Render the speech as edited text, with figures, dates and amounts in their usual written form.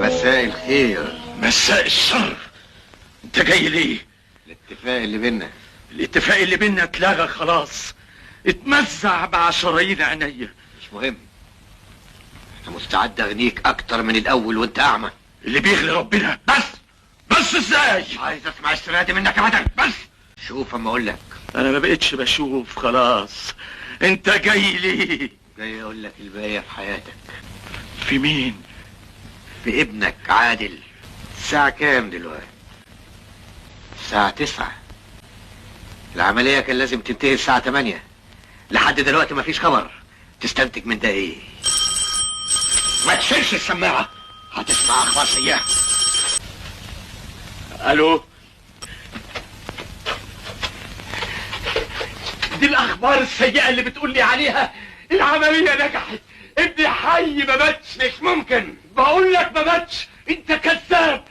مساء الخير. مساء الشر. انت جاي ليه؟ الاتفاق اللي بينا. الاتفاق اللي بينا اتلغى خلاص، اتمزع مع شرايين عينيا. مش مهم، انا مستعد اغنيك اكتر من الاول وانت اعمى. اللي بيغلي ربنا. بس بس ازاي؟ عايز اسمع السنة دي منك ابدا. بس شوف اما اقول لك. انا ما بقتش بشوف خلاص. انت جاي ليه؟ جاي اقول لك الباقية في حياتك. في مين؟ في ابنك عادل. الساعة كام دلوقتي؟ الساعة 9. العملية كان لازم تنتهي الساعة 8. لحد دلوقتي مفيش خبر. تستنتج من ده ايه؟ ما تشيلش السماعة، هتسمع اخبار سيئة. الو، دي الاخبار السيئة اللي بتقولي عليها؟ العملية نجحت، ابني حي ما ماتش. مش ممكن. بقول لك ما ماتش. انت كذاب.